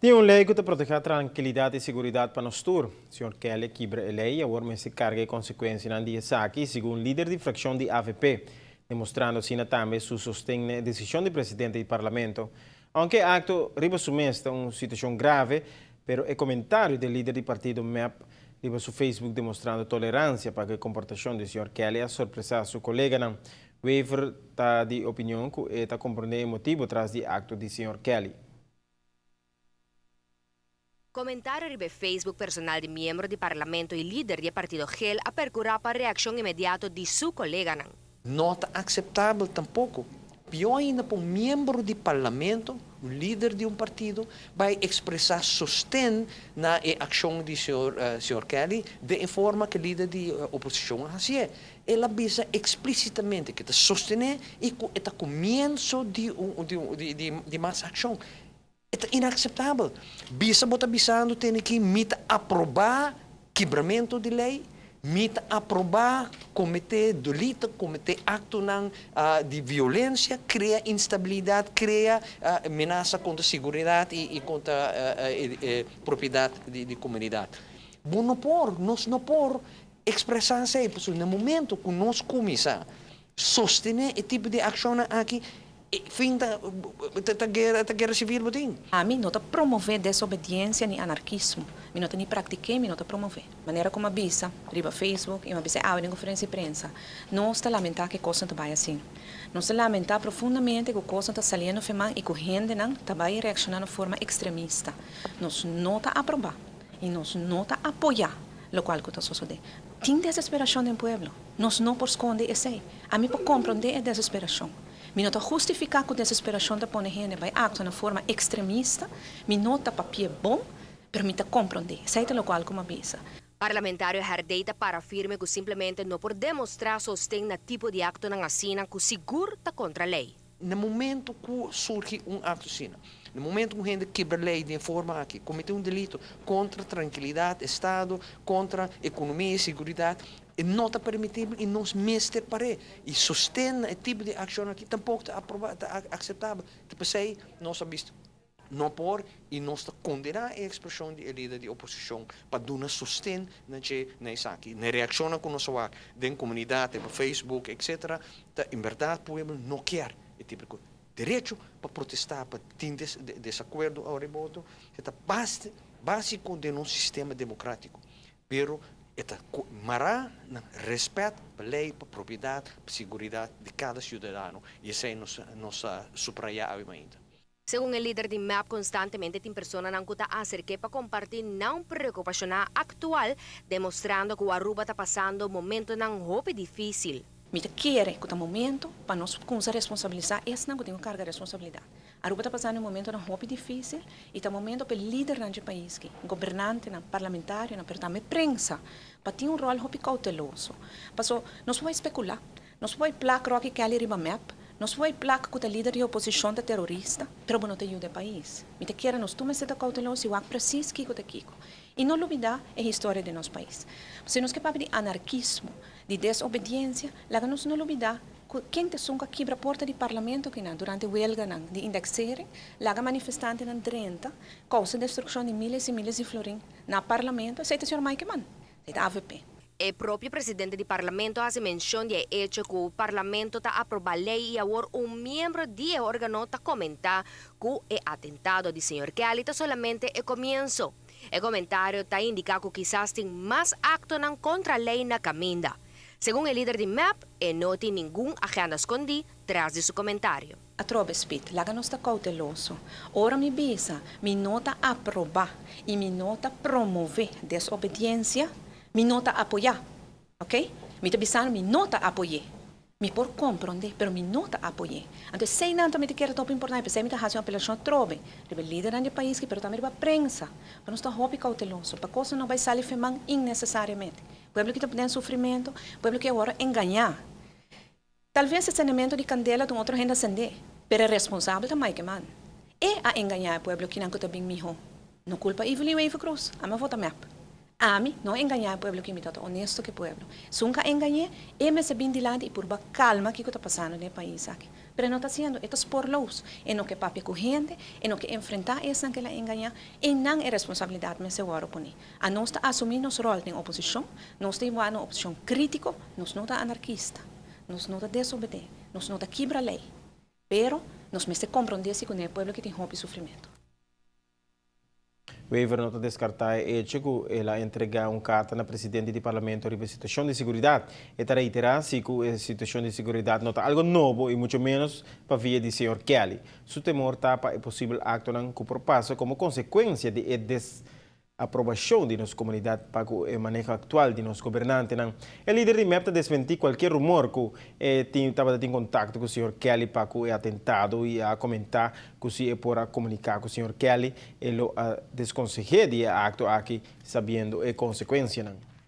Tin un ley cu ta proteha trankilidad y seguridad pa nos tur. Señor Kelly a kibra e ley y awor mester carga e consecuencianan di esaki, segun lider di fraccion di avp, demostrando asina tambe su sosten na e decision di presidente di Parlamento. Aunke e acto riba su mes ta un situacion grave, pero e comentario di e lider di partido mep riba su Facebook demostrando tolerancia pa cu e comportacion di señor Kelly a sorpresa su coleganan. Wever ta di opinion cu e ta comprende e motibo tras di e acto di señor Kelly. Comentario riba e Facebook personal di miembro di Parlamento y lider di e partido Geel a percura pa reaccion inmediato di su coleganan. No ta aceptabel tampoco. Pió ainda pa un miembro di Parlamento, un lider di un partido, bai expresa sosten na e accion di señor señor Kelly den e forma cu e lider di oposicion a hacié. El a bisa explicitamente cu e ta sostené y cu e ta comienso di un di mas accion. E ta inakseptabel. Bisa bo ta bisando tene ki mi ta aprobá kibramentu di lei, mi ta aprobá kometé delito, kometé aktonan di violensia, krea instabilidat, krea menasa kontra siguridat i kontra propiedat di komunidat. Bo no por, nos no por ekspresá esei, pasobra na momento ku nos kuminsá sostené e tipo di akshonnan aki, E fin ta ta guera ta guera civil bo tin. Ami no ta promové desobediencia ni anarkismo. Mi no ta ni praktiké, mi no ta promové. Manera ku mi a bisa riba Facebook i mi a bisa awe den konferensia di prensa, nos ta lamentá ku e kosnan ta bai asina. Nos ta lamentá profundamente ku kosnan ta saliendo fe man i ku hendenan ta bai reakshoná na forma ekstremista. Nos no ta aprobá i nos no ta apoyá lokual ku ta sosodé. Tin desesperashon den pueblo. Nos no por skonde esei. Ami por komprondé e desesperashon. Mi no ta hustifiká ku desesperashon ta pone hende bai aktua na forma ekstremista, mi no ta papia bon, pero mi ta komprondé. Esei ta lokual ku mi a bisa. Parlamentario Herdey ta para firme ku simplemente no por demostrá sosten na tipo di aktonan asina ku sigur ta kontra lei. Na momento ku surgi un akto asina, na momento ku un hende kebra lei den e forma aki, kometé un delito kontra trankilidat estado, kontra ekonomia i seguridat, E no ta permitibel i nos mester par'é. I sosten na e tipo di akshon aki tampoko ta aproba, ta akseptabel. Ta p'esei nos a bisti no por i nos ta kondená e ekspreshon di e lider di oposishon pa duna sosten na dje na esaki. Na e reakshonnan ku nos a wak den komunidat, riba Facebook, etcetera, ta en bèrdat pueblo no kier e tipo di kos. Derecho pa protestá, pa tin desakuerdo ariba otro, e ta básiko den nos sistema demokratiko. Pero e ta mará na rèspèt pa lei, pa propiedat, pa siguridat di kada siudadano i esei nos nos ta suprayá awe mainta. Segun e lider di mep konstantemente tin personanan ku ta aserk'é pa kompartí nan preokupashonnan aktual, demostrando ku Aruba ta pasando momentonan hopi difísil. Mi ta kere ku ta momento pa nos kumsa responsabilisá esnan ku tin ku karga responsabilidat. Aruba ta pasando un momentonan hopi difícil y ta momento pa e lidernan dje pais ki, gobernantenan, parlamentarionan, pero tambe prensa, pa tin un rol hopi cauteloso. Paso, nos por bay specula, nos por bay plak Rocky Kelly riba mep, nos por bay plak cu ta lider di oposicion ta terorista, pero bo no ta yuda e pais. Mi ta kere nos tur mester ta cauteloso y wak precies kico ta kico. Y no lubida e historia di nos pais. Si nos ke papia di anarkismo, di desobediencia, laga nos no lubida Ku ken ta esun ku a kibra porta di parlamento kinan durante welganan di indexering, laga manifestantenan drenta, kousa destrukshon di miles i miles di florin na parlamento? Esei ta señor Mike Eman, esei ta avp. E propio presidente di parlamento a hasi menshon di e echo ku parlamento ta aprobá lei i awor un miembro di e organo ta komentá ku e atentado di señor Kelly ta solamente e komienso. E komentario ta indiká ku kisas tin mas aktonan kontra lei na kaminda. Segun e lider di mep, e no tin ningun agenda skondí tras di su komentario. Atrobe Speed, laga nos ta kouteloso. Ora mi bisa, mi no ta aprobá i mi no ta promové desobediensia, mi no ta apoyá. Oké? Mi ta bisando mi no ta apoy'é. Mi por komprondé, pero mi no ta apoy'é. Anto eseinan tambe ta kere ta hopi importante, p'esei mi ta hasi un apelashon atrobe riba e lidernan di e pais aki, pero tambe riba prensa, pa nos ta hopi kouteloso, pa kosnan no bai sali fe man innesesariamente. Pueblo ki ta den sufrimentu, pueblo ki a wòrdu engañá. Talves e sendementu di kandela ta un otro hende a sendé, pero e responsabel ta Mike Eman. E a engañá e pueblo kinan ku ta bin mihó. No kulpa Evelyn Wever-Croes, ami a vota mep. Ami no a engañá e pueblo ki mi ta ta honesto ku e pueblo. Esun ku a engañ'é, e mester bin dilanti i purba kalma kiko ta pasando den e pais aki. Pero no ta haciendo, e ta spoorloos. E no ke papia ku hende, e no ke enfrentá esnan ku el a engañá, i nan e responsabilidat mester wòrdu poní. Anos ta asumí nos ròl den oposishon, nos ta un oposishon krítiko, nos no ta anarkista, nos no ta desobedé, nos no ta kibra lei. Pero nos mester komprondé ku e pueblo ku tin hopi sufrimentu. Wever no ta deskartá e hecho ku el a entregá un karta na presidente di parlamento riba e situashon di seguridat. E ta reiterá ku e situashon di seguridat no ta algu nobo i muchu ménos pa via di señor Kelly. Su temor ta pa e posibel aktonan ku por pasa komo konsekuensia di e desaprobashon di nos komunidat pa e maneho aktual di nos gobernantenan. E lider di MEP ta desmentí kualke rumor ku tabatin kontakto ku señor Kelly pa e atentado i a komentá ku si e por a komuniká ku señor Kelly, e lo a deskonseh'é di e akto aki sabiendo e konsekuensianan.